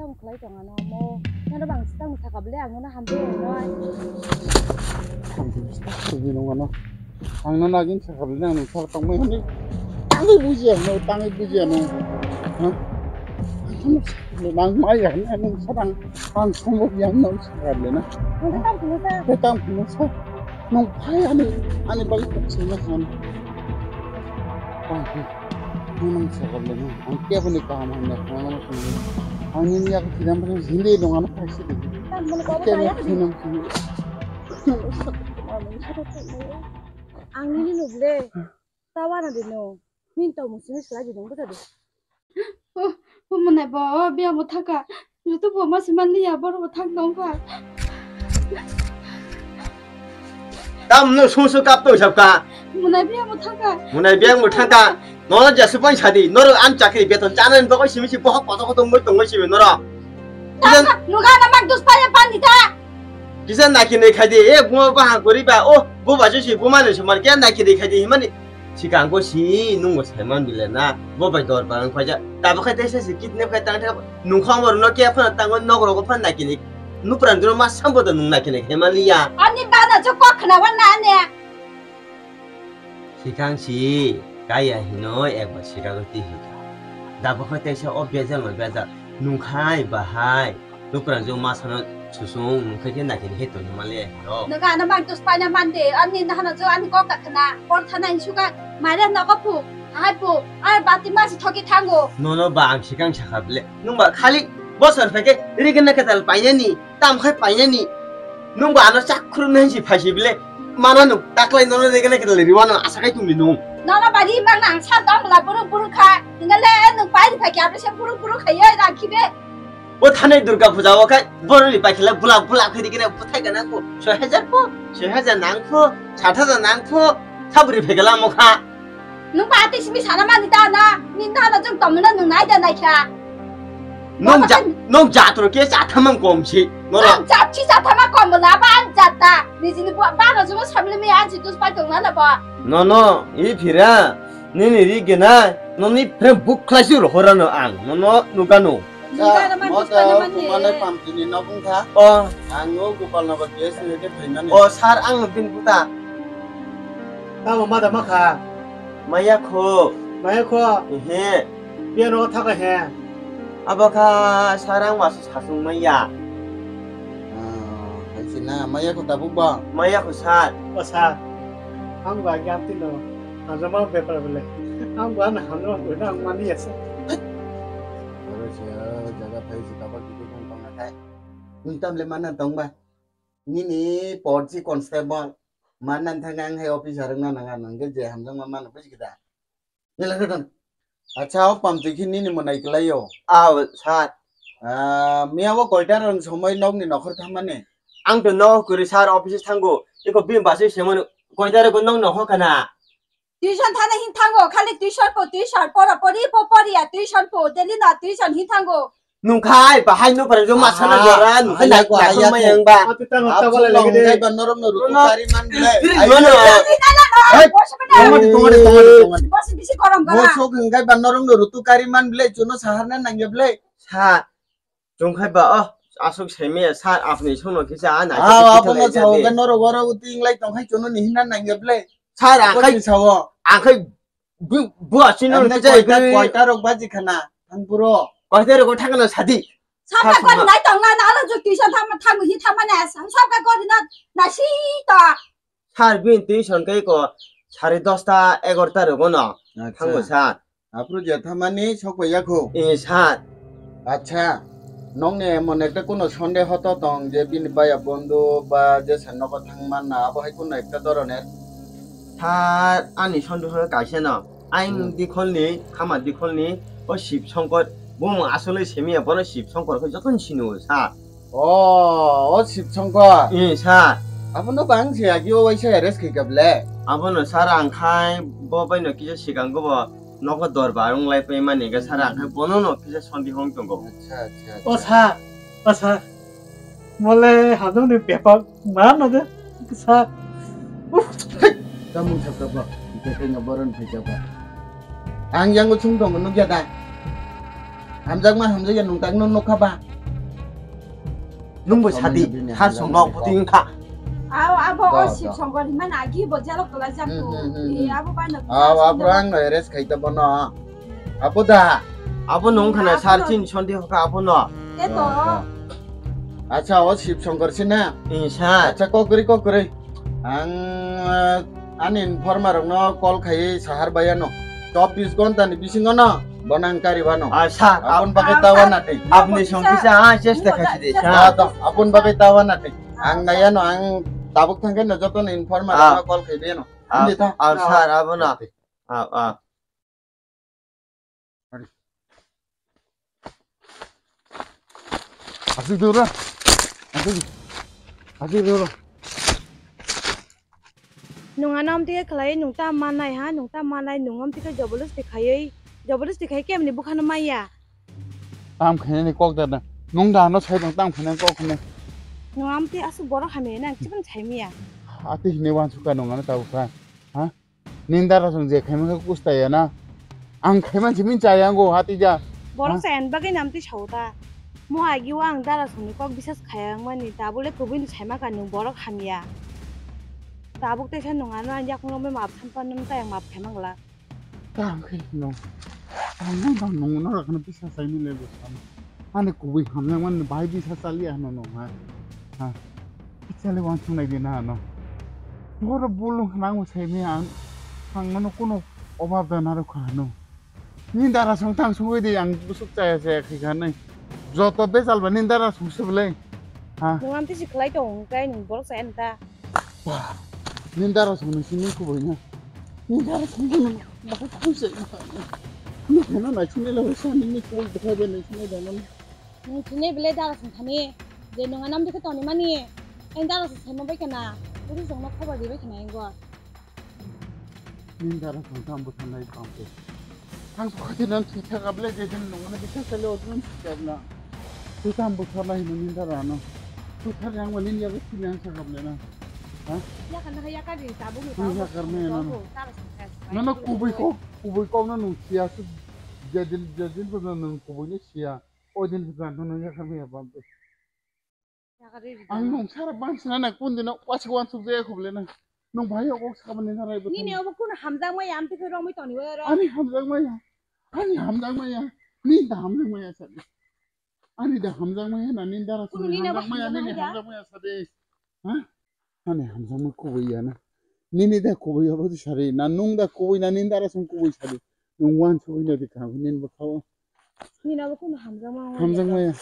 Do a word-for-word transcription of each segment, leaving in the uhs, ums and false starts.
Khlai tong ano mo. Nana bang sitang saka bele ang nana hambe noi. Hambe sitang saka bele ang nana. Ang nana agin saka bele ang nana saka tong mai honi. Tangi buji ano, tangi buji ano. Ha? Nang mai ya, nang sarang, ang somo ya, nang saka bele na. Ang tam kuno sa. Ang tam kuno sa. Nang pai ani, ani bagi tak sima kan. Ang nang sakal le ang kebo ni kaham hamya khwnana songwi. Ang nini yak thidam phano hindi dong ano phaisi di. Tamoni kobo kebo taya di. Thidam songwi. Ang nini nuble. Tawana di no. Min to musini sila di dong bota di. O, o mwnai bo, o biya bo thaka. Jutu bo ma siman liya, boro bo thak dong kha. Tam no sung sung kap to sab ka. Mwnai biya bo thaka. Mwnai biya bo thaka. Nono jasi pon sadi. Noro am chakri beton chana ni bagoi simi si bohok koto koto mui tongoi simi noro. Tam ka, nuga na mak dus paya pan dita. Kisa naki ni khai di. E buma baha gori ba. O, bo ba si buma ni sumar kya naki ni khai di himani. Sikang ko si nung bo saiman bile na. Bo bai dor barang khaja. Tabo khai tesa si kidnap khai tang thaka. Nungkhang borokno khe phano tango nok rogo phano naikini. Nupran duro ma sambo da nung naikini khe maliya. Ani bana jo kok khna wan na ane. Sikang si kaya hino ekbar sikago ti hika. Da bokhe tesa o bejal ma bejal nungkhai bahai. Nupran jo ma sano susung nungkhai khe naikini he tongni maliya hino. Nung ano mang tus paina mande ani nahana jo ani kok khna por thana insuka mare nogo phu hai phu. Ar bati masi thoki thango. Nono ba ang sikang sakha bile. Nung ba khali bosor pheke rigena ketal painani, tam khai painani. Nung ba ano chak khurung nai si phaisi bile. Mana nung taklai nono rigena ketal riwano asa kai tungni nung. Nono ba ri mang nang sa dong la burung burung kha. Nung le nung pai phake abse burung burung khai ye rakhi be. O thanai Durga puja o khai boroni paikhala bula bula khai rigena buthai gana ko. Soi hajar ko, soi hajar nang ko, sat hajar nang ko. Sabri phekela mo kha. Nung ba ati simi sana mani ta na, ni na na jong tom na nung nai da nai kha. Nung ja, nung jatro ke sa thamang kom si. Noro. Ang jat si sa thama kom na ba ang jat ta. Ni jini ba ba na jong family mi ang si dus pa tong na na ba. No, no, i phira. Nini ri gena, noni phrem buk khlai si rohora no ang. Nono nugano. Nung ba na man dus pa na mani. Kumane pamtini nokung kha. O. Ang o Gopal Nagar G S ni ke phaimani. O sir ang bin buta. Tamo mada makha. Maya kho. Maya kho. Ehe. Piano thaka he. Abo kha sir ang wasu sasung maya. Ah, hai sina maya kho tabuk ba. Maya kho sir. O sir. Ang ba gyam tino. Hamjama bepar bole. Ang ba na hamjama bole ang mani asa. Aro siya jaga phai si kaba kitu kong tong na kai. Nung tam le mana tong ba. Nini porji constable. Manan thang ang hai officer wngna nang ang nang je hamjang ma mano buji kida. Nila kadon. Acha o pam twi khe nini mo nai klai yo. Aw sir. Ah, miya o koita rang somoi nok ni nokhor thamani. Ang to nok kuri sir office thango. Iko bim basi semon koita rang nok nokhor kana. Tuition thana hin thango, khali tuition po tuition, pora pori po poriya, tuition po, daily na tuition hin thango. Nungkhai bahai no parang joma sana jora, nungkhai hai, nai hai, hai, mai hai, yang ba. Atu tang ta bala lagi de. Ngai ba norok no rutu kari man bile. Diri ai, dua no. Hai, tongani, tongani, tongani, tongani. Bosi bisi korom ba. Boso ngai ba norok no rutu kari man bile, chuno sahar na nangya bile. Sa. Chungkhai ba, oh, aswk semi sir apni songno kisa, ah, nai kisa abono kisa sao de. Ga norok oro uti inglai tongkhai chuno ni hina nangya bile. Sir, akhai sao. Akhai bu, bu asino kisa koita, koita rok baji khana, thang puro. Koita rok thangna sadi. Sabka gori nai tongna, na ala juk tuition thang, thang hi thang mane, sabka gori na, na si to. Sir, bini tuition kai ko sare dosta, egarota rogo no. Acha. Thango sir. Aphuru je thamani sok pai yakho. Eh, sir. Acha. Nong ni emon ekta kuno Sunday hoto tong je bini baya bondhu ba je sa nogo thang manna abo hai kuno ekta doroner. Sir, ani Sunday hoto kaisa no. Aing dikholni, khama dikholni, o Shiv Shankar, bo mo asole semiya, bono Shiv Shankar khe jotono sino, sir. O, o Shiv Shankar. Eh, sir. Abono bang se agi o waisa arrest khai kable. Abono sir ang khai, bo bai no kisa sikang go bo nogo dorbar wng lai pai mani ga sir ang khai bono no kisa sondi hong tongo. Acha, acha, acha. O sir, o sir. Mole hadung ni bepak ma no de, sir. Uff. Hei, tamung sabka ba, ite khe no boron phai jaba. Ang yang uchung dong nukya da. Hamjakma hamjakya nung tang no nukha ba. Nungbo sadi, sar song nok puting kha. Aw, abo o Sib Songkor himani agi bo jelok tola jakku. Hmm, hmm, hmm, hmm. Eh, abo bai no. Aw, abo ang no arrest khai ta bono. Abo da. Abo nung khana sar chin sondi hoka abo no. Te to. Acha, o Sib Songkor sina. Insa. Acha, kokri kokri. Ang, eh, ani informer rokno call khai sahar bayano. Chobbish ghonta ni bisingo no bonang kari bano. Ah, sir, abon bagai tawa nati. Apni song kisa, ah, chesta khachi de, sir. Ah, to, abon bagai tawa nati. Ang nayano, ang tabuk thangke no joto no informer rokno call khai bayano. Ah, sir, abono. Ah, ah. Asik dura. Asik. Asik dura. Nung ano amtwi khe khlai, nung ta mannai ha, nung ta mannai, nung amtwi khe jobolos ti khaiwi, jobolos ti khai kemni bukhano maya. Tam khainani kok da na. Nung da ano sai tong tam khainani kok khne. Nung amtwi asuk borok hamya na, chibun sai maya. Ati hine wan suka nung ano tabuk kha. Ha? Nini dara song je khaima khe kusta ya na. Ang khaima si min cha yang go hati ja. Borok cha en bagwi nam twi sao ta. Mo agi o ang dara song ni kok bisas khaya ang mani tabuk le kubui ni saima ka nung borok hamya. Tabuk te sa nung ano ang yakung rok map sampa nung ta yang map khaima gla. Tang khe no. Tang nang tang nung no rakna bisas sai ni le bo sam. Ani kubui hamya man bai bisas chali ano no ha. Ha. Chale wan sung nai de na no. Boro bulu nang bo sai me ang. Ang no kuno obab da na ro kha no. Ni dara song tang sung de ang busuk chaya chaya khai kha nai. Joto bejal ba ni dara song se bole. Ha. Nung am tisi khlai tong kai nung borok sa en ta. Ba. Ni dara song ni sini kubui na. Ni dara song ni ba ku se. Ni khana na sini la sa ni ni kubui ba ba ni sini da na. Nung thini belai dara song thani je nung anam dikhe toni mani. Ang dara song saima bai kana. Uri song no khobar di bai kana engor. Nini dara song tam bo thanai pampe. Ang khoti nan thwi thaka belai je din nung ani bikha sale odun sikap na. Tu tam bo thanai nini dara no. Tu thar yang wani ya ke thini ang sakap le na. Ha? Ya kana ya ka di tabu ni. Nung ya kar me na. Dara song khai. Nono kubui ko, kubui ko no nung sia su. Jadil jadil ko no nung kubui ni sia. O din hwnkha nono yakar maya bam twi. Ang nung sara bang sina na kun dino wasi wan suk jaya khuble na. Nung bhai obo sakmani na rai bo. Nini obo kun hamjak maya amtwi khe romwi toni oro. Ani hamjak maya. Ani hamjak maya. Ni da hamjak maya sa. Ani da hamjak maya na ni dara sini hamjak maya ni hamjak maya sa de. Ha? Ani hamjakma kubui ya na. Nini da kubui ya bodi sari na nung da kubui na nini dara song kubui sari. Nung wan sugui na di ka nini ba khawa. Nini abo kuno hamjakma. Hamjakma ya.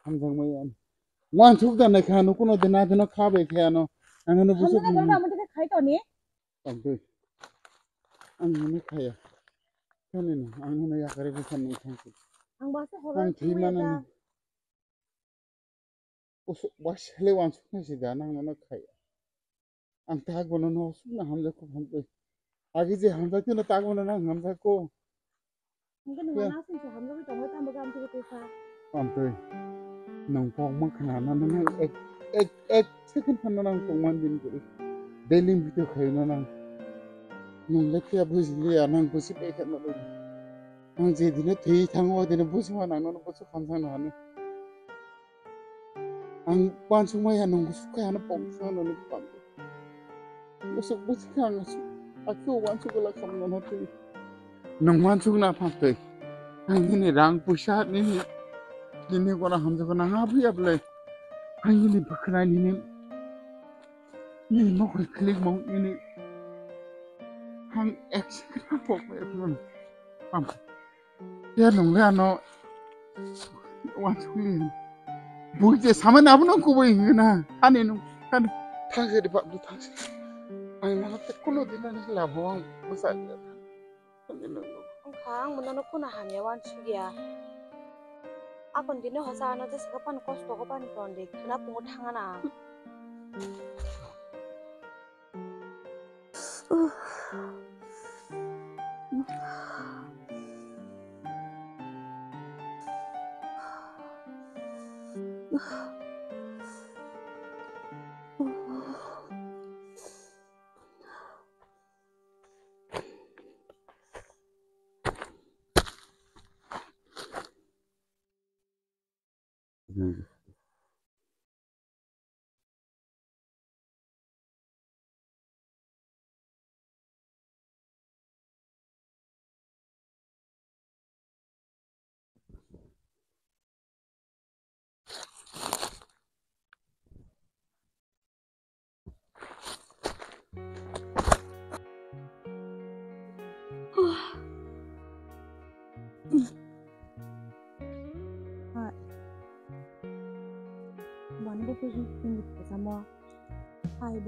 Hamjakma ya. Wan suk da na kha no kuno de na de no kha be kha no. Ang no busu. Hamjakma da mo de khai to ni. Ang dui. Ang no kha ya. Kani no ang no ya kare busu no thang. Ang ba se holo. Ang thima na. Usuk bai sele wansuknai se da nang nono khai. Ang tak bono no sukna hamjak ko hamjak. Agi je hamjak tino tak bono nang hamjak ko. Hingke nung ya. Nang sing se hamjak tong tang baga amtwi twi sa. Amtwi. Nang pok ma khna na nang ek ek ek second khna nang tong man din ko. Daily video khai na nang. Nang le kya bujli ya nang busi pe khna. Ang je dine thwi thango, o dine busi ma nang nono busi khamsang no hano. Ang wansuk maya nung busi kaya no pom sa no ni pam. Busi busi kang su. Aku wansuk la kham no thwi. Nung wansuk na pam twi. Ang nini rang puisa nini. Nini kona hamjak na nga buya ble. Ang nini bwkhwnai nini. Nini mokol klik mong nini. Ang ek second pok pam. Ya nung le ano. Wansukli. Bui je samani abono kubui hingna. Ani nung kan thangse de bak thangse. Ai mana te kuno dina ni labo ang busa. Ani nung. Ang khang mono no kuna hamya wansukya. Akon dino hosa ano je saka pan kosto ko pan ton de khna pungo thangana.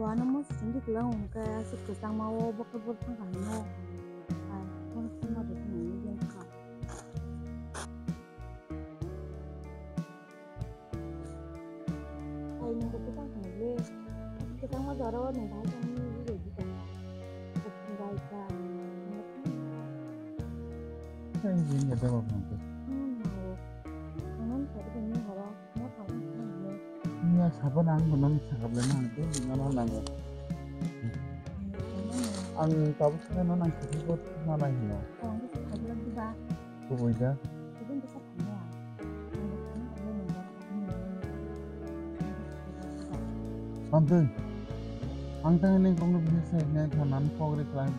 Ano mo sindi kela hwnkhe aswk kwchangma o bokhe bor thang kaham no. Ai, kono sima de thang ni yen kha. Ai, nwng bo kwchang khna le. Kwchangma jora o nwng bahai khe nini ri bai di ta. Kwchang bai kha. Ai, jing ya daba phang ko. Ano na o. Ano sa de ni horo. Nya sabon ang bono sakap le nang tei bini ano nango. Ang tabuk sa no nang sini ko mana hino. Kubui da. Amtwi. Ang tang ini kong no bisa sa ne thanan pogre klang.